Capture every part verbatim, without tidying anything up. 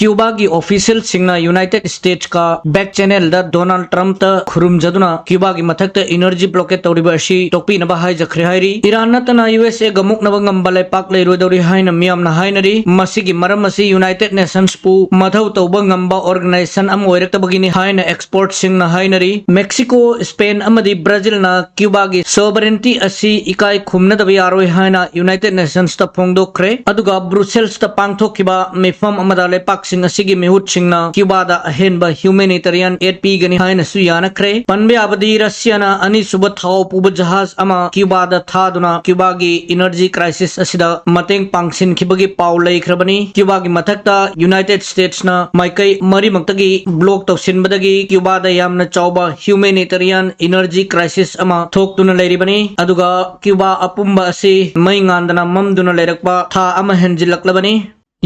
ꯀ꯭ꯌꯨꯕꯥꯒꯤ ꯑꯣꯐꯤꯁꯤꯌꯦꯜꯁꯤꯡꯅ United ꯁ꯭ꯇꯦꯠꯁꯀ bag ꯆꯦꯅꯦꯜꯗ Donald ꯇ꯭ꯔꯝꯞꯇ ꯈꯨꯔꯨꯝꯖꯗꯨꯅ ꯀ꯭ꯌꯨꯕꯥꯒꯤ ꯃꯊꯛꯇ energy blockade ꯇꯧꯔꯤꯕ ꯑꯁꯤ ꯇꯣꯛꯄꯤꯅꯕ ꯍꯥꯏꯖꯈ꯭ꯔꯦ ꯍꯥꯏꯔꯤ꯫ ꯏꯔꯥꯟ ꯅꯠꯇꯅ ꯌꯨ ꯑꯦꯁ ꯑꯦꯒ ꯃꯨꯛꯅꯕ ꯉꯝꯕ ꯂꯩꯄꯥꯛ ꯂꯩꯔꯣꯏꯗꯧꯔꯤ ꯍꯥꯏꯅ ꯃꯤꯌꯥꯝꯅ ꯍꯥꯏꯅꯔꯤ꯫ ꯃꯁꯤꯒꯤ ꯃꯔꯝ ꯑꯁꯤ ꯌꯨꯅꯥꯏꯇꯦꯗ ꯅꯦꯁꯟꯁꯄꯨ ꯃꯊꯧ ꯇꯧꯕ ꯉꯝꯕ ꯑꯣꯔꯒꯅꯥꯏꯖꯦꯁꯟ ꯑꯃ ꯑꯣꯏꯔꯛꯇꯕꯒꯤꯅꯤ ꯍꯥꯏꯅ ꯑꯦꯛꯁꯄꯔꯠꯁꯤꯡꯅ ꯍꯥꯏꯅꯔꯤ꯫ ꯃꯦꯛꯁꯤꯀꯣ, ꯁ꯭ꯄꯦꯟ ꯑꯃꯗꯤ ꯕ꯭ꯔꯥꯖꯤꯜꯅ ꯀ꯭ꯌꯨꯕꯥꯒꯤ ꯁꯣꯚꯔꯦꯟꯇꯤ ꯑꯁꯤ ꯏꯀꯥꯏ ꯈꯨꯝꯅꯗꯕ ꯌꯥꯔꯣꯏ ꯍꯥꯏꯅ ꯌꯨꯅꯥꯏꯇꯦꯗ ꯅꯦꯁꯟꯁꯇ ꯐꯣꯡꯗꯣꯛꯈ꯭ꯔꯦ꯫ ꯑꯗꯨꯒ ꯕ꯭ꯔꯨꯁꯦꯜꯁꯇ ꯄꯥꯡꯊꯣꯛꯈꯤꯕ ꯃꯤꯐꯝ ꯑꯃꯗ ꯂꯩꯄꯥꯛꯁꯤꯡ ꯑꯁꯤꯒꯤ ꯃꯤꯍꯨꯠꯁꯤꯡꯅ ꯀ꯭ꯌꯨꯕꯥꯗ ꯑꯍꯦꯟꯕ ꯍ꯭ꯌꯨꯃꯦꯅꯤꯇꯦꯔꯤꯌꯟ ꯑꯦꯗ ꯄꯤꯒꯅꯤ ꯍꯥꯏꯅꯁꯨ ꯌꯥꯅꯈ꯭ꯔꯦ꯫ ꯄꯟꯕ ꯌꯥꯕꯗꯤ, ꯔꯁꯤꯌꯥꯅ ꯑꯅꯤꯁꯨꯕ ꯊꯥꯎ ꯄꯨꯕ ꯖꯍꯥꯖ ꯑꯃ ꯀ꯭ꯌꯨꯕꯥꯗ ꯊꯥꯗꯨꯅ ꯀ꯭ꯌꯨꯕꯥꯒꯤ ꯏꯅꯔꯖꯤ ꯀ꯭ꯔꯥꯏꯁꯤꯁ ꯑꯁꯤꯗ ꯃꯇꯦꯡ ꯄꯥꯡꯁꯤꯟꯈꯤꯕꯒꯤ ꯄꯥꯎ ꯂꯩꯈ꯭ꯔꯕꯅꯤ꯫ ꯀ꯭ꯌꯨꯕꯥꯒꯤ ꯃꯊꯛꯇ ꯌꯨꯅꯥꯏꯇꯦꯗ ꯁ꯭ꯇꯦꯠꯁꯅ ꯃꯥꯏꯀꯩ ꯃꯔꯤꯃꯛꯇꯒꯤ ꯕ꯭ꯂꯣꯛ ꯇꯧꯁꯤꯟꯕꯗꯒꯤ ꯀ꯭ꯌꯨꯕꯥꯗ ꯌꯥꯝꯅ ꯆꯥꯎꯕ ꯍ꯭ꯌꯨꯃꯦꯅꯤꯇꯦꯔꯤꯌꯟ ꯏꯅꯔꯖꯤ ꯀ꯭ꯔꯥꯏꯁꯤꯁ ꯑꯃ ꯊꯣꯛꯇꯨꯅ ꯂꯩꯔꯤꯕꯅꯤ꯫ ꯑꯗꯨꯒ ꯀ꯭ꯌꯨꯕꯥ ꯑꯄꯨꯝꯕ ꯑꯁꯤ ꯃꯩ ꯉꯥꯟꯗꯅ ꯃꯝꯗꯨꯅ ꯂꯩꯔꯛꯄ ꯊꯥ ꯑꯃ ꯍꯦꯟꯖꯤꯜꯂꯛꯂꯕꯅꯤ꯫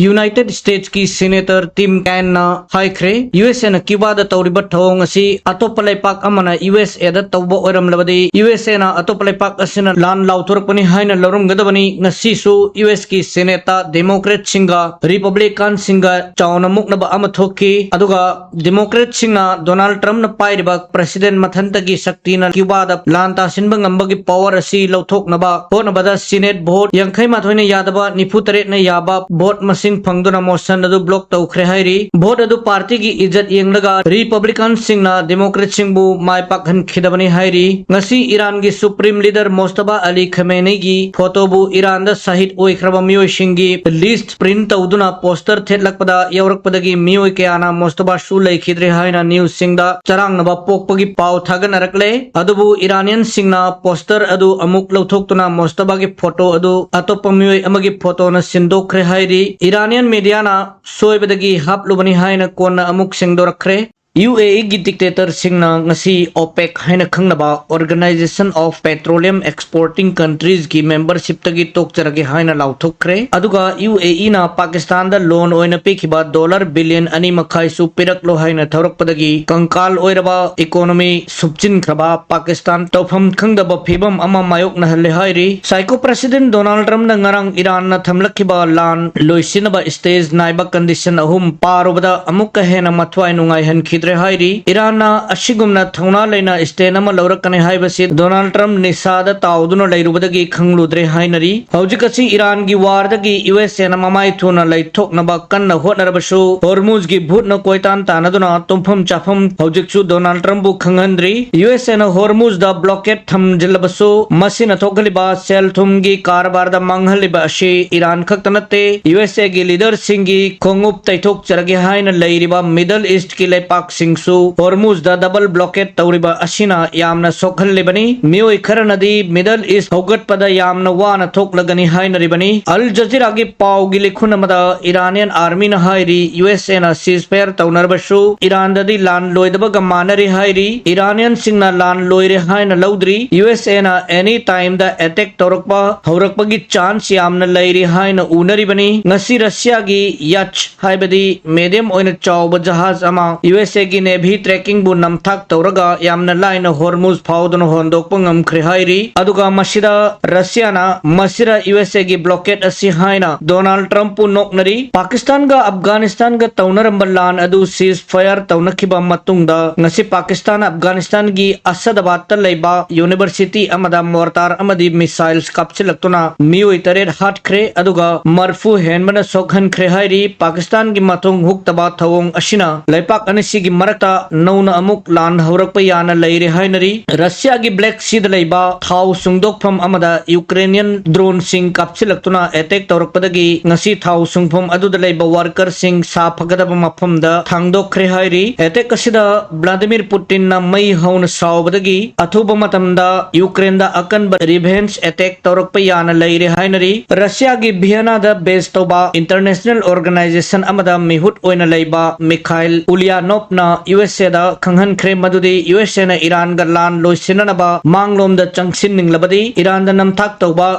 ꯌꯨꯅꯥꯏꯇꯦꯗ ꯁ꯭ꯇꯦꯠꯁꯀꯤ ꯁꯦꯅꯦꯇꯔ ꯇꯤꯝ ꯀꯦꯟꯅ ꯍꯥꯏꯈ꯭ꯔꯦ, ꯌꯨ ꯑꯦꯁ ꯑꯦꯅ ꯀ꯭ꯌꯨꯕꯥꯗ ꯇꯧꯔꯤꯕ ꯊꯧꯑꯣꯡ ꯑꯁꯤ ꯑꯇꯣꯞꯄ ꯂꯩꯄꯥꯛ ꯑꯃꯅ ꯌꯨ ꯑꯦꯁ ꯑꯦꯗ ꯇꯧꯕ ꯑꯣꯏꯔꯝꯂꯕꯗꯤ, ꯌꯨ ꯑꯦꯁ ꯑꯦꯅ ꯑꯇꯣꯞꯄ ꯂꯩꯄꯥꯛ ꯑꯁꯤꯅ ꯂꯥꯟ ꯂꯥꯎꯊꯣꯔꯛꯄꯅꯤ ꯍꯥꯏꯅ ꯂꯧꯔꯝꯒꯗꯕꯅꯤ꯫ ꯉꯁꯤꯁꯨ ꯌꯨ ꯑꯦꯁꯀꯤ ꯁꯦꯅꯦꯠꯇ ꯗꯦꯃꯣꯀ꯭ꯔꯦꯠꯁꯤꯡꯒ ꯔꯤꯄꯕ꯭ꯂꯤꯀꯥꯟꯁꯤꯡꯒ ꯆꯥꯎꯅ ꯃꯨꯛꯅꯕ ꯑꯃ ꯊꯣꯛꯈꯤ꯫ ꯑꯗꯨꯒ ꯗꯦꯃꯣꯀ꯭ꯔꯦꯠꯁꯤꯡꯅ ꯗꯣꯅꯥꯜꯗ ꯇ꯭ꯔꯝꯞꯅ ꯄꯥꯏꯔꯤꯕ ꯄ꯭ꯔꯦꯁꯤꯗꯦꯟ ꯃꯊꯟꯇꯒꯤ ꯁꯛꯇꯤꯅ ꯀ꯭ꯌꯨꯕꯥꯗ ꯂꯥꯟ ꯇꯥꯁꯤꯟꯕ ꯉꯝꯕꯒꯤ ꯄꯋꯥꯔ ꯑꯁꯤ ꯂꯧꯊꯣꯛꯅꯕ ꯍꯣꯠꯅꯕꯗ ꯁꯤꯅꯦꯠ ꯚꯣꯠ ꯌꯥꯡꯈꯩ ꯃꯥꯊꯣꯏꯅ ꯌꯥꯗꯕ ꯅꯤꯐꯨ ꯇꯔꯦꯠꯅ ꯌꯥꯕ ꯚꯣꯠ ꯃꯁꯤꯡ ꯐꯪꯗꯨꯅ ꯃꯣꯁꯟ ꯑꯗꯨ ꯕ꯭ꯂꯣꯛ ꯇꯧꯈ꯭ꯔꯦ ꯍꯥꯏꯔꯤ꯫ ꯚꯣꯠ ꯑꯗꯨ ꯄꯥꯔꯇꯤꯒꯤ ꯏꯖꯠ ꯌꯦꯡꯂꯒ ꯔꯤꯄꯕ꯭ꯂꯤꯀꯥꯟꯁꯤꯡꯅ ꯗꯦꯃꯣꯀ꯭ꯔꯦꯠꯁꯤꯡꯕꯨ ꯃꯥꯏ ꯄꯥꯛꯍꯟꯈꯤꯗꯕꯅꯤ ꯍꯥꯏꯔꯤ꯫ ꯉꯁꯤ ꯏꯔꯥꯟꯒꯤ ꯁꯨꯄ꯭ꯔꯤꯝ ꯂꯤꯗꯔ ꯃꯣꯁꯇꯕꯥ ꯑꯂꯤ ꯈꯃꯦꯅꯤꯒꯤ ꯐꯣꯇꯣꯕꯨ ꯏꯔꯥꯟꯗ ꯁꯍꯤꯗ ꯑꯣꯏꯈ꯭ꯔꯕ ꯃꯤꯑꯣꯏꯁꯤꯡꯒꯤ ꯂꯤꯁ꯭ꯠ ꯄ꯭ꯔꯤꯟꯠ ꯇꯧꯗꯨꯅ ꯄꯣꯁꯇꯔ ꯊꯦꯠꯂꯛꯄꯗ ꯌꯥꯎꯔꯛꯄꯗꯒꯤ ꯃꯤꯑꯣꯏ ꯀꯌꯥꯅ ꯃꯣꯁꯇꯕꯥꯁꯨ ꯂꯩꯈꯤꯗ꯭ꯔꯦ ꯍꯥꯏꯅ ꯅ꯭ꯌꯨꯁꯁꯤꯡꯗ ꯆꯔꯥꯡꯅꯕ ꯄꯣꯛꯄꯒꯤ ꯄꯥꯎ ꯊꯥꯒꯠꯅꯔꯛꯂꯦ꯫ ꯑꯗꯨꯕꯨ ꯏꯔꯥꯅꯤꯌꯟꯁꯤꯡꯅ ꯄꯣꯁꯇꯔ ꯑꯗꯨ ꯑꯃꯨꯛ ꯂꯧꯊꯣꯛꯇꯨꯅ ꯃꯣꯁꯇꯕꯥꯒꯤ ꯐꯣꯇꯣ ꯑꯗꯨ ꯑꯇꯣꯞꯄ ꯃꯤꯑꯣꯏ ꯑꯃꯒꯤ ꯐꯣꯇꯣꯅ ꯁꯤꯟꯗꯣꯛꯈ꯭ꯔꯦ ꯍꯥꯏꯔꯤ꯫ ꯏꯔꯥꯅꯤꯌꯟ ꯃꯦꯗꯤꯌꯥꯅ ꯁꯣꯏꯕꯗꯒꯤ ꯍꯥꯞꯂꯨꯕꯅꯤ ꯍꯥꯏꯅ ꯀꯣꯟꯅ ꯑꯃꯨꯛ ꯁꯦꯡꯗꯣꯔꯛꯈ꯭ꯔꯦ꯫ UAEꯒꯤ dictatorꯁꯤꯡꯅ ꯉꯁꯤ OPEC ꯍꯥꯏꯅ ꯈꯪꯅꯕ Organisation of Petroleum Exporting Countriesꯀꯤ membershipꯇꯒꯤ ꯇꯣꯛꯆꯔꯒꯦ ꯍꯥꯏꯅ ꯂꯥꯎꯊꯣꯛꯈ꯭ꯔꯦ꯫ ꯑꯗꯨꯒ UAEꯅ ꯄꯥꯀꯤꯁꯇꯥꯟꯗ loan ꯑꯣꯏꯅ ꯄꯤꯈꯤꯕ dollar billion ꯑꯅꯤ ꯃꯈꯥꯏꯁꯨ ꯄꯤꯔꯛꯂꯣ ꯍꯥꯏꯅ ꯊꯧꯔꯛꯄꯗꯒꯤ ꯀꯪꯀꯥꯜ ꯑꯣꯏꯔꯕ economy ꯁꯨꯞꯆꯤꯟꯈ꯭ꯔꯕ ꯄꯥꯀꯤꯁꯇꯥꯟ ꯇꯧꯐꯝ ꯈꯪꯗꯕ ꯐꯤꯕꯝ ꯑꯃ ꯃꯥꯌꯣꯛꯅꯍꯜꯂꯦ ꯍꯥꯏꯔꯤ꯫ Psycho President Donald Trumpꯅ ꯉꯔꯥꯡ ꯏꯔꯥꯟꯅ ꯊꯝꯂꯛꯈꯤꯕ ꯂꯥꯟ ꯂꯣꯏꯁꯤꯟꯅꯕ stage ꯅꯥꯏꯕ condition ꯑꯍꯨꯝ ꯄꯥꯔꯨꯕꯗ ꯑꯃꯨꯛꯀ ꯍꯦꯟꯅ ꯃꯊ꯭ꯋꯥꯏ ꯅꯨꯡꯉꯥꯏꯍꯟꯈꯤꯗ꯭ꯔꯦ ꯍꯥꯏꯔꯤ꯫ ꯏꯔꯥꯟꯅ ꯑꯁꯤꯒꯨꯝꯅ ꯊꯧꯅꯥ ꯂꯩꯅ stand ꯑꯃ ꯂꯧꯔꯛꯀꯅꯤ ꯍꯥꯏꯕꯁꯤ Donald Trump ꯅꯤꯁꯥꯗ ꯇꯥꯎꯗꯨꯅ ꯂꯩꯔꯨꯕꯗꯒꯤ ꯈꯪꯂꯨꯗ꯭ꯔꯦ ꯍꯥꯏꯅꯔꯤ꯫ ꯍꯧꯖꯤꯛ ꯑꯁꯤ ꯏꯔꯥꯟꯒꯤ warꯗꯒꯤ USAꯅ ꯃꯃꯥꯏ ꯊꯨꯅ ꯂꯩꯊꯣꯛꯅꯕ ꯀꯟꯅ ꯍꯣꯠꯅꯔꯕꯁꯨ, Hormuzꯒꯤ ꯚꯨꯠꯅ ꯀꯣꯏꯇꯥꯟ ꯇꯥꯟꯅꯗꯨꯅ ꯇꯨꯝꯐꯝ ꯆꯥꯐꯝ ꯍꯧꯖꯤꯛꯁꯨ Donald Trumpꯕꯨ ꯈꯪꯍꯟꯗ꯭ꯔꯤ꯫ USAꯅ Hormuzꯗ blockade ꯊꯝꯖꯤꯜꯂꯕꯁꯨ, ꯃꯁꯤꯅ ꯊꯣꯛꯍꯜꯂꯤꯕ ꯁꯦꯜ ꯊꯨꯝꯒꯤ ꯀꯔꯕꯥꯔꯗ ꯃꯥꯡꯍꯜꯂꯤꯕ ꯑꯁꯤ ꯏꯔꯥꯟ ꯈꯛꯇ ꯅꯠꯇꯦ, USAꯒꯤ leaderꯁꯤꯡꯒꯤ ꯈꯣꯡꯎꯞ ꯇꯩꯊꯣꯛꯆꯔꯒꯦ ꯍꯥꯏꯅ ꯂꯩꯔꯤꯕ Middle Eastꯀꯤ ꯂꯩꯄꯥꯛꯁꯤꯡꯁꯨ Hormuzꯗ double blockade ꯇꯧꯔꯤꯕ ꯑꯁꯤꯅ ꯌꯥꯝꯅ ꯁꯣꯛꯍꯜꯂꯤꯕꯅꯤ꯫ ꯃꯤꯑꯣꯏ ꯈꯔꯅꯗꯤ Middle East ꯍꯧꯒꯠꯄꯗ ꯌꯥꯝꯅ ꯋꯥꯅ ꯊꯣꯛꯂꯒꯅꯤ ꯍꯥꯏꯅꯔꯤꯕꯅꯤ꯫ Al Jazeeraꯒꯤ ꯄꯥꯎꯒꯤ ꯂꯤꯈꯨꯟ ꯑꯃꯗ Iranian armyꯅ ꯍꯥꯏꯔꯤ, USAꯅ ceasefire ꯇꯧꯅꯔꯕꯁꯨ ꯏꯔꯥꯟꯗꯗꯤ ꯂꯥꯟ ꯂꯣꯏꯗꯕꯒ ꯃꯥꯟꯅꯔꯦ ꯍꯥꯏꯔꯤ꯫ Iranianꯁꯤꯡꯅ ꯂꯥꯟ ꯂꯣꯏꯔꯦ ꯍꯥꯏꯅ ꯂꯧꯗ꯭ꯔꯤ꯫ USAꯅ any timeꯗ attack ꯇꯧꯔꯛꯄ ꯍꯧꯔꯛꯄꯒꯤ chance ꯌꯥꯝꯅ ꯂꯩꯔꯤ ꯍꯥꯏꯅ ꯎꯅꯔꯤꯕꯅꯤ꯫ ꯉꯁꯤ Russiaꯒꯤ Yacht ꯍꯥꯏꯕꯗꯤ medium ꯑꯣꯏꯅ ꯆꯥꯎꯕ ꯖꯍꯥꯖ ꯑꯃ USAꯒꯤ Navy trackingꯕꯨ ꯅꯝꯊꯥꯛ ꯇꯧꯔꯒ ꯌꯥꯝꯅ ꯂꯥꯏꯅ Hormuz ꯐꯥꯎꯗꯨꯅ ꯍꯣꯟꯗꯣꯛꯄ ꯉꯝꯈ꯭ꯔꯦ ꯍꯥꯏꯔꯤ꯫ ꯑꯗꯨꯒ ꯃꯁꯤꯗ Russiaꯅ ꯃꯁꯤꯗ USAꯒꯤ blockade ꯑꯁꯤ ꯍꯥꯏꯅ Donald Trumpꯄꯨ ꯅꯣꯛꯅꯔꯤ꯫ ꯄꯥꯀꯤꯁꯇꯥꯟꯒ ꯑꯐꯒꯥꯅꯤꯁꯇꯥꯟꯒ ꯇꯧꯅꯔꯝꯕ ꯂꯥꯟ ꯑꯗꯨ ceasefire ꯇꯧꯅꯈꯤꯕ ꯃꯇꯨꯡꯗ ꯉꯁꯤ ꯄꯥꯀꯤꯁꯇꯥꯟꯅ ꯑꯐꯒꯥꯅꯤꯁꯇꯥꯟꯒꯤ ꯑꯁꯥꯗꯕꯥꯗꯇ ꯂꯩꯕ university ꯑꯃꯗ mortar ꯑꯃꯗꯤ missiles ꯀꯥꯞꯁꯤꯜꯂꯛꯇꯨꯅ ꯃꯤꯑꯣꯏ ꯇꯔꯦꯠ ꯍꯥꯠꯈ꯭ꯔꯦ, ꯑꯗꯨꯒ ꯃꯔꯐꯨ ꯍꯦꯟꯕꯅ ꯁꯣꯛꯍꯟꯈ꯭ꯔꯦ ꯍꯥꯏꯔꯤ꯫ ꯄꯥꯀꯤꯁꯇꯥꯟꯒꯤ ꯃꯊꯣꯡ ꯍꯨꯛꯇꯕ ꯊꯧꯑꯣꯡ ꯑꯁꯤꯅ ꯂꯩꯄꯥꯛ ꯑꯅꯤꯁꯤꯒꯤ ꯃꯔꯛꯇ ꯅꯧꯅ ꯑꯃꯨꯛ ꯂꯥꯟ ꯍꯧꯔꯛꯄ ꯌꯥꯅ ꯂꯩꯔꯦ ꯍꯥꯏꯅꯔꯤ꯫ Russiaꯒꯤ Black Seaꯗ ꯂꯩꯕ ꯊꯥꯎ ꯁꯨꯡꯗꯣꯛꯐꯝ ꯑꯃꯗ Ukrainian droneꯁꯤꯡ ꯀꯥꯞꯁꯤꯜꯂꯛꯇꯨꯅ attack ꯇꯧꯔꯛꯄꯗꯒꯤ ꯉꯁꯤ ꯊꯥꯎ ꯁꯨꯡꯐꯝ ꯑꯗꯨꯗ ꯂꯩꯕ workerꯁꯤꯡ ꯁꯥ ꯐꯒꯗꯕ ꯃꯐꯝꯗ ꯊꯥꯡꯗꯣꯛꯈ꯭ꯔꯦ ꯍꯥꯏꯔꯤ꯫ Attack ꯑꯁꯤꯗ Vladimir Putinꯅ ꯃꯩ ꯍꯧꯅ ꯁꯥꯎꯕꯗꯒꯤ ꯑꯊꯨꯕ ꯃꯇꯝꯗ Ukraineꯗ ꯑꯀꯟꯕ revenge attack ꯇꯧꯔꯛꯄ ꯌꯥꯅ ꯂꯩꯔꯦ ꯍꯥꯏꯅꯔꯤ꯫ Russiaꯒꯤ Viennaꯗ base ꯇꯧꯕ international organisation ꯑꯃꯗ ꯃꯤꯍꯨꯠ ꯑꯣꯏꯅ ꯂꯩꯕ Mikhail Ulyanov ꯅ ꯌꯨ ꯑꯦꯁ ꯑꯦꯗ ꯈꯪꯍꯟꯈ꯭ꯔꯦ ꯃꯗꯨꯗꯤ ꯌꯨ ꯑꯦꯁ ꯑꯦꯅ ꯏꯔꯥꯟꯒ ꯂꯥꯟ ꯂꯣꯏꯁꯤꯟꯅꯅꯕ ꯃꯥꯡꯂꯣꯝꯗ ꯆꯪꯁꯤꯟꯅꯤꯡꯂꯕꯗꯤ ꯏꯔꯥꯟꯗ ꯅꯝꯊꯥꯛ ꯇꯧꯕ,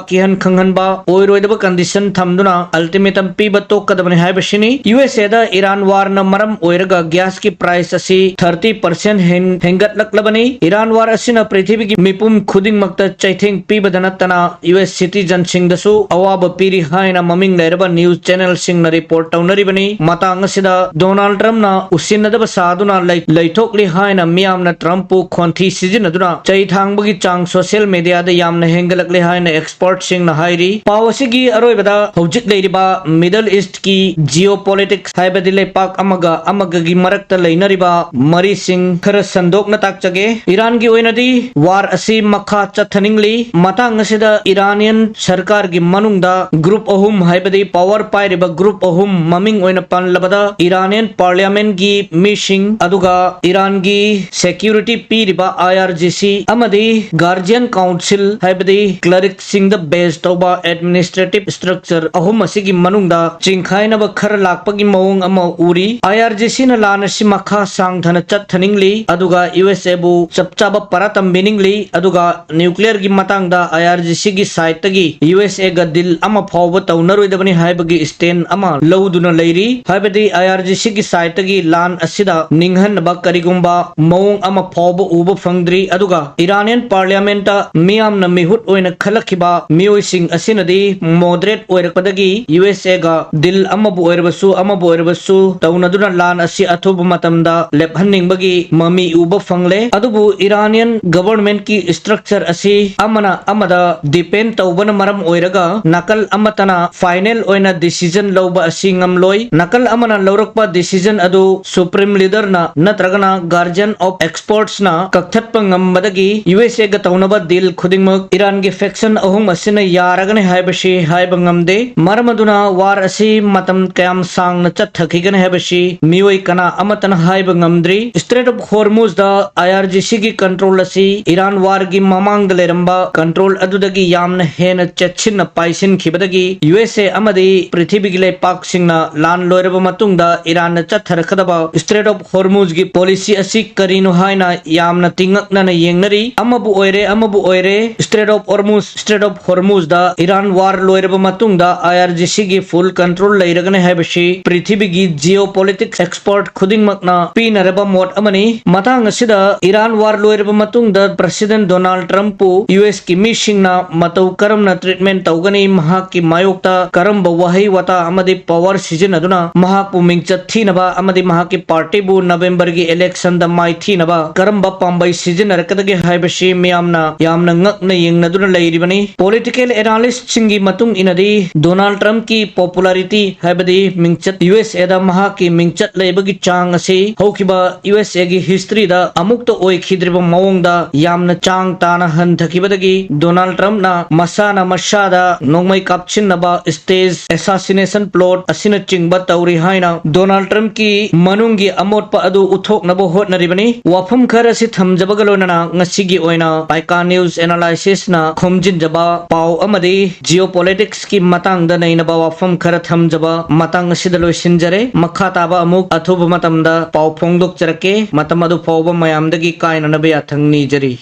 ꯀꯤꯍꯟ ꯈꯪꯍꯟꯕ, ꯑꯣꯏꯔꯣꯏꯗꯕ ꯀꯟꯗꯤꯁꯟ ꯊꯝꯗꯨꯅ ꯑꯜꯇꯤꯃꯦꯇꯝ ꯄꯤꯕ ꯇꯣꯛꯀꯗꯕꯅꯤ ꯍꯥꯏꯕꯁꯤꯅꯤ꯫ ꯌꯨ ꯑꯦꯁ ꯑꯦꯗ ꯏꯔꯥꯟ ꯋꯥꯔꯅ ꯃꯔꯝ ꯑꯣꯏꯔꯒ ꯒ꯭ꯌꯥꯁꯀꯤ ꯄ꯭ꯔꯥꯏꯁ ꯑꯁꯤ ꯊꯥꯔꯇꯤ ꯄꯥꯔꯁꯦꯟ ꯍꯦꯟ-, ꯍꯦꯟꯒꯠꯂꯛꯂꯕꯅꯤ꯫ ꯏꯔꯥꯟ ꯋꯥꯔ ꯑꯁꯤꯅ ꯄ꯭ꯔꯤꯊꯤꯕꯤꯒꯤ ꯃꯤꯄꯨꯝ ꯈꯨꯗꯤꯡꯃꯛꯇ ꯆꯩꯊꯦꯡ ꯄꯤꯕꯗ ꯅꯠꯇꯅ ꯌꯨ ꯑꯦꯁ ꯁꯤꯇꯤꯖꯟꯁꯤꯡꯗꯁꯨ ꯑꯋꯥꯕ ꯄꯤꯔꯤ ꯍꯥꯏꯅ ꯃꯃꯤꯡ ꯂꯩꯔꯕ ꯅ꯭ꯌꯨꯁ ꯆꯦꯅꯦꯜꯁꯤꯡꯅ ꯔꯤꯄꯣꯔꯠ ꯇꯧꯅꯔꯤꯕꯅꯤ꯫ ꯃꯇꯥꯡ ꯑꯁꯤꯗ ꯗꯣꯅꯥꯜꯗ ꯇ꯭ꯔꯝꯞꯅ ꯎꯁꯤꯟꯅꯗꯕ ꯁꯥꯗꯨꯅ ꯂꯩ-, ꯂꯩꯊꯣꯛꯂꯤ ꯍꯥꯏꯅ ꯃꯤꯌꯥꯝꯅ ꯇ꯭ꯔꯝꯞꯄꯨ ꯈꯣꯟꯊꯤ ꯁꯤꯖꯤꯟꯅꯗꯨꯅ ꯆꯩ ꯊꯥꯡꯕꯒꯤ ꯆꯥꯡ ꯁꯣꯁꯤꯌꯦꯜ ꯃꯦꯗꯤꯌꯥꯗ ꯌꯥꯝꯅ ꯍꯦꯟꯒꯠꯂꯛꯂꯦ ꯍꯥꯏꯅ ꯑꯦꯛꯁꯄꯔꯠꯁꯤꯡꯅ ꯍꯥꯏꯔꯤ꯫ ꯄꯥꯎ ꯑꯁꯤꯒꯤ ꯑꯔꯣꯏꯕꯗ ꯍꯧꯖꯤꯛ ꯂꯩꯔꯤꯕ ꯃꯤꯗꯜ ꯏꯁ꯭ꯠꯀꯤ ꯖꯤꯑꯣꯄꯣꯂꯤꯇꯤꯛꯁ ꯍꯥꯏꯕꯗꯤ ꯂꯩꯄꯥꯛ ꯑꯃꯒ ꯑꯃꯒꯒꯤ ꯃꯔꯛꯇ ꯂꯩꯅꯔꯤꯕ ꯃꯔꯤꯁꯤꯡ ꯈꯔ ꯁꯟꯗꯣꯛꯅ ꯇꯥꯛꯆꯒꯦ꯫ ꯏꯔꯥꯟꯒꯤ ꯑꯣꯏꯅꯗꯤ ꯋꯥꯔ ꯑꯁꯤ ꯃꯈꯥ ꯆꯠꯊꯅꯤꯡꯂꯤ꯫ ꯃꯇꯥꯡ ꯑꯁꯤꯗ ꯏꯔꯥꯅꯤꯌꯟ ꯁꯔꯀꯥꯔꯒꯤ ꯃꯅꯨꯡꯗ ꯒ꯭ꯔꯨꯞ ꯑꯍꯨꯝ ꯍꯥꯏꯕꯗꯤ ꯄꯥꯋꯔ ꯄꯥꯏꯔꯤꯕ ꯒ꯭ꯔꯨꯞ ꯑꯍꯨꯝ, ꯃꯃꯤꯡ ꯑꯣꯏꯅ ꯄꯜꯂꯕꯗ ꯏꯔꯥꯅꯤꯌꯟ ꯄꯥꯔꯂꯤꯌꯥꯃꯦꯟꯒꯤ ꯃꯤꯁꯤꯡ, ꯑꯗꯨꯒ ꯏꯔꯥꯟꯒꯤ ꯁꯦꯀ꯭ꯌꯨꯔꯤꯇꯤ ꯄꯤꯔꯤꯕ ꯑꯥꯏ ꯑꯥꯔ ꯖꯤ ꯁꯤ ꯑꯃꯗꯤ ꯒꯥꯔꯖꯤꯌꯟ ꯀꯥꯎꯟꯁꯤꯜ ꯍꯥꯏꯕꯗꯤ ꯀ꯭ꯂꯔꯤꯛꯁꯤꯡꯗ ꯕꯦꯖ ꯇꯧꯕ ꯑꯦꯗꯃꯤꯅꯤꯁꯇ꯭ꯔꯦꯇꯤꯚ ꯁ꯭ꯇ꯭ꯔꯛꯆꯔ ꯑꯍꯨꯝ ꯑꯁꯤꯒꯤ ꯃꯅꯨꯡꯗ ꯆꯤꯡꯈꯥꯏꯅꯕ ꯈꯔ ꯂꯥꯛꯄꯒꯤ ꯃꯑꯣꯡ ꯑꯃ ꯎꯔꯤ꯫ ꯑꯥꯏ ꯑꯥꯔ ꯖꯤ ꯁꯤꯅ ꯂꯥꯟ ꯑꯁꯤ ꯃꯈꯥ ꯁꯥꯡꯊꯅ ꯆꯠꯊꯅꯤꯡꯂꯤ, ꯑꯗꯨꯒ ꯌꯨ ꯑꯦꯁ ꯑꯦꯕꯨ ꯆꯞ ꯆꯥꯕ ꯄꯔꯥ ꯇꯝꯕꯤꯅꯤꯡꯂꯤ, ꯑꯗꯨꯒ ꯅ꯭ꯌꯨꯀ꯭ꯂꯤꯌꯔꯒꯤ ꯃꯇꯥꯡꯗ ꯑꯥꯏ ꯑꯥꯔ ꯖꯤ ꯁꯤꯒꯤ ꯁꯥꯏꯠꯇꯒꯤ ꯌꯨ ꯑꯦꯁ ꯑꯦꯒ ꯗꯤꯜ ꯑꯃ ꯐꯥꯎꯕ ꯇꯧꯅꯔꯣꯏꯗꯕꯅꯤ ꯍꯥꯏꯕꯒꯤ ꯁ꯭ꯇꯦꯟ ꯑꯃ ꯂꯧꯗꯨꯅ ꯂꯩꯔꯤ꯫ ꯍꯥꯏꯕꯗꯤ ꯑꯥꯏ ꯑꯥꯔ ꯖꯤ ꯁꯤꯒꯤ ꯁꯥꯏꯠꯇꯒꯤ ꯂꯥꯟ ꯑꯁꯤꯗ ꯅꯤꯡꯍꯟꯅꯕ ꯀꯔꯤꯒꯨꯝꯕ ꯃꯑꯣꯡ ꯑꯃ ꯐꯥꯎꯕ ꯎꯕ ꯐꯪꯗ꯭ꯔꯤ꯫ ꯑꯗꯨꯒ ꯏꯔꯥꯅꯤꯌꯟ ꯄꯥꯔꯂꯤꯌꯥꯃꯦꯟꯠꯇ ꯃꯤꯌꯥꯝꯅ ꯃꯤꯍꯨꯠ ꯑꯣꯏꯅ ꯈꯜꯂꯛꯈꯤꯕ ꯃꯤꯑꯣꯏꯁꯤꯡ ꯑꯁꯤꯅꯗꯤ ꯃꯣꯗꯔꯦꯠ ꯑꯣꯏꯔꯛꯄꯗꯒꯤ ꯌꯨ ꯑꯦꯁ ꯑꯦꯒ ꯗꯤꯜ ꯑꯃꯕꯨ ꯑꯣꯏꯔꯕꯁꯨ ꯑꯃꯕꯨ ꯑꯣꯏꯔꯕꯁꯨ ꯇꯧꯅꯗꯨꯅ ꯂꯥꯟ ꯑꯁꯤ ꯑꯊꯨꯕ ꯃꯇꯝꯗ ꯂꯦꯞꯍꯟꯅꯤꯡꯕꯒꯤ ꯃꯃꯤ ꯎꯕ ꯐꯪꯂꯦ꯫ ꯑꯗꯨꯕꯨ ꯏꯔꯥꯅꯤꯌꯟ ꯒꯚꯔꯟꯃꯦꯟꯠꯀꯤ ꯁ꯭ꯇ꯭ꯔꯛꯆꯔ ꯑꯁꯤ ꯑꯃꯅ ꯑꯃꯗ ꯗꯤꯄꯦꯟ ꯇꯧꯕꯅ ꯃꯔꯝ ꯑꯣꯏꯔꯒ ꯅꯥꯀꯜ ꯑꯃꯠꯇꯅ ꯐꯥꯏꯅꯦꯜ ꯑꯣꯏꯅ ꯗꯤꯁꯤꯖꯟ ꯂꯧꯕ ꯑꯁꯤ ꯉꯝꯂꯣꯏ꯫ ꯅꯥꯀꯜ ꯑꯃꯅ ꯂꯧꯔꯛꯄ ꯗꯤꯁꯤꯖꯟ ꯑꯗꯨ ꯁꯨꯄ꯭ꯔꯤꯝ ꯂꯤꯗꯔꯅ ꯅꯠꯇ꯭ꯔꯒꯅ ꯒꯥꯔꯖꯤꯌꯟ ꯑꯣꯐ ꯑꯦꯛꯁꯄꯔꯠꯁꯅ ꯀꯛꯊꯠꯄ ꯉꯝꯕꯗꯒꯤ ꯌꯨ ꯑꯦꯁ ꯑꯦꯒ ꯇꯧꯅꯕ ꯗꯤꯜ ꯈꯨꯗꯤꯡꯃꯛ ꯏꯔꯥꯟꯒꯤ ꯐꯦꯛꯁꯟ ꯑꯍꯨꯝ ꯑꯁꯤꯅ ꯌꯥꯔꯒꯅꯤ ꯍꯥꯏꯕꯁꯤ ꯍꯥꯏꯕ ꯉꯝꯗꯦ꯫ ꯃꯔꯝ ꯑꯗꯨꯅ ꯋꯥꯔ ꯑꯁꯤ ꯃꯇꯝ ꯀꯌꯥꯝ ꯁꯥꯡꯅ ꯆꯠꯊꯈꯤꯒꯅꯤ ꯍꯥꯏꯕꯁꯤ ꯃꯤꯑꯣꯏ ꯀꯅꯥ ꯑꯃꯠꯇꯅ ꯍꯥꯏꯕ ꯉꯝꯗ꯭ꯔꯤ꯫ ꯁ꯭ꯇ꯭ꯔꯦꯠ ꯑꯣꯐ ꯍꯣꯔꯃꯨꯖꯗ ꯑꯥꯏ ꯑꯥꯔ ꯖꯤ ꯁꯤꯒꯤ ꯀꯟꯇ꯭ꯔꯣꯜ ꯑꯁꯤ ꯏꯔꯥꯟ ꯋꯥꯔꯒꯤ ꯃꯃꯥꯡꯗ ꯂꯩꯔꯝꯕ ꯀꯟꯇ꯭ꯔꯣꯜ ꯑꯗꯨꯗꯒꯤ ꯌꯥꯝꯅ ꯍꯦꯟꯅ ꯆꯦꯠꯁꯤꯟꯅ ꯄꯥꯏꯁꯤꯟꯈꯤꯕꯗꯒꯤ ꯌꯨ ꯑꯦꯁ ꯑꯦ ꯑꯃꯗꯤ ꯄ꯭ꯔꯤꯊꯤꯕꯤꯒꯤ ꯂꯩꯄꯥꯛꯁꯤꯡꯅ ꯂꯥꯟ ꯂꯣꯏꯔꯕ ꯃꯇꯨꯡꯗ ꯏꯔꯥꯟꯅ ꯆꯠꯊꯔꯛꯀꯗꯕ ꯁ꯭ꯇ꯭ꯔꯦꯠ ꯑꯣꯐ ꯍꯣꯔꯃꯨꯖꯒꯤ ꯄꯣꯂꯤꯁꯤ ꯑꯁꯤ ꯀꯔꯤꯅꯣ ꯍꯥꯏꯅ ꯌꯥꯝꯅ ꯇꯤꯡꯉꯛꯅꯅ ꯌꯦꯡꯅꯔꯤ꯫ ꯑꯃꯕꯨ ꯑꯣꯏꯔꯦ, ꯑꯃꯕꯨ ꯑꯣꯏꯔꯦ, Strait of Hormuz, Strait of Hormuzꯗ ꯏꯔꯥꯟ ꯋꯥꯔ ꯂꯣꯏꯔꯕ ꯃꯇꯨꯡꯗ IRGCꯒꯤ full control ꯂꯩꯔꯒꯅꯤ ꯍꯥꯏꯕꯁꯤ ꯄ꯭ꯔꯤꯊꯤꯕꯤꯒꯤ geopolitics expert ꯈꯨꯗꯤꯡꯃꯛꯅ ꯄꯤꯅꯔꯕ ꯃꯣꯠ ꯑꯃꯅꯤ꯫ ꯃꯇꯥꯡ ꯑꯁꯤꯗ ꯏꯔꯥꯟ ꯋꯥꯔ ꯂꯣꯏꯔꯕ ꯃꯇꯨꯡꯗ President Donald Trumpꯄꯨ USꯀꯤ ꯃꯤꯁꯤꯡꯅ ꯃꯇꯧ ꯀꯔꯝꯅ treatment ꯇꯧꯒꯅꯤ, ꯃꯍꯥꯛꯀꯤ ꯃꯥꯌꯣꯛꯇ ꯀꯔꯝꯕ ꯋꯥꯍꯩ ꯋꯥꯇꯥ ꯑꯃꯗꯤ power ꯁꯤꯖꯤꯟꯅꯗꯨꯅ ꯃꯍꯥꯛꯄꯨ ꯃꯤꯡꯆꯠ ꯊꯤꯅꯕ ꯑꯃꯗꯤ ꯃꯍꯥꯛꯀꯤ partyꯕꯨ Novemberꯒꯤ electionꯗ ꯃꯥꯏꯊꯤꯅꯕ ꯀꯔꯝꯕ ꯄꯥꯝꯕꯩ ꯁꯤꯖꯤꯟꯅꯔꯛꯀꯗꯒꯦ ꯍꯥꯏꯕꯁꯤ ꯃꯤꯌꯥꯝꯅ ꯌꯥꯝꯅ ꯉꯛꯅ ꯌꯦꯡꯅꯗꯨꯅ ꯂꯩꯔꯤꯕꯅꯤ꯫ Political analystꯁꯤꯡꯒꯤ ꯃꯇꯨꯡ ꯏꯟꯅꯗꯤ Donald Trumpꯀꯤ popularity ꯍꯥꯏꯕꯗꯤ ꯃꯤꯡꯆꯠ, USAꯗ ꯃꯍꯥꯛꯀꯤ ꯃꯤꯡꯆꯠ ꯂꯩꯕꯒꯤ ꯆꯥꯡ ꯑꯁꯤ ꯍꯧꯈꯤꯕ USAꯒꯤ historyꯗ ꯑꯃꯨꯛꯇ ꯑꯣꯏꯈꯤꯗ꯭ꯔꯤꯕ ꯃꯑꯣꯡꯗ ꯌꯥꯝꯅ ꯆꯥꯡ ꯇꯥꯅ ꯍꯟꯊꯈꯤꯕꯗꯒꯤ Donald Trumpꯅ ꯃꯁꯥꯅ ꯃꯁꯥꯗ ꯅꯣꯡꯃꯩ ꯀꯥꯞꯁꯤꯟꯅꯕ stage assassination plot ꯑꯁꯤꯅꯆꯤꯡꯕ ꯇꯧꯔꯤ ꯍꯥꯏꯅ Donald Trumpꯀꯤ ꯃꯅꯨꯡꯒꯤ ꯑꯃꯣꯠꯄ ꯑꯗꯨ ꯎꯠꯊꯣꯛꯅꯕ ꯍꯣꯠꯅꯔꯤꯕꯅꯤ꯫ ꯋꯥꯐꯝ ꯈꯔ ꯑꯁꯤ ꯊꯝꯖꯕꯒ ꯂꯣꯏꯅꯅ ꯉꯁꯤꯒꯤ ꯑꯣꯏꯅ Icon News Analysisꯅ ꯈꯣꯝꯖꯤꯟꯖꯕ ꯄꯥꯎ ꯑꯃꯗꯤ geopoliticsꯀꯤ ꯃꯇꯥꯡꯗ ꯅꯩꯅꯕ ꯋꯥꯐꯝ ꯈꯔ ꯊꯝꯖꯕ ꯃꯇꯥꯡ ꯑꯁꯤꯗ ꯂꯣꯏꯁꯤꯟꯖꯔꯦ꯫ ꯃꯈꯥ ꯇꯥꯕ ꯑꯃꯨꯛ ꯑꯊꯨꯕ ꯃꯇꯝꯗ ꯄꯥꯎ ꯐꯣꯡꯗꯣꯛꯆꯔꯛꯀꯦ꯫ ꯃꯇꯝ ꯑꯗꯨ ꯐꯥꯎꯕ ꯃꯌꯥꯝꯗꯒꯤ ꯀꯥꯏꯅꯅꯕ ꯌꯥꯊꯪ ꯅꯤꯖꯔꯤ꯫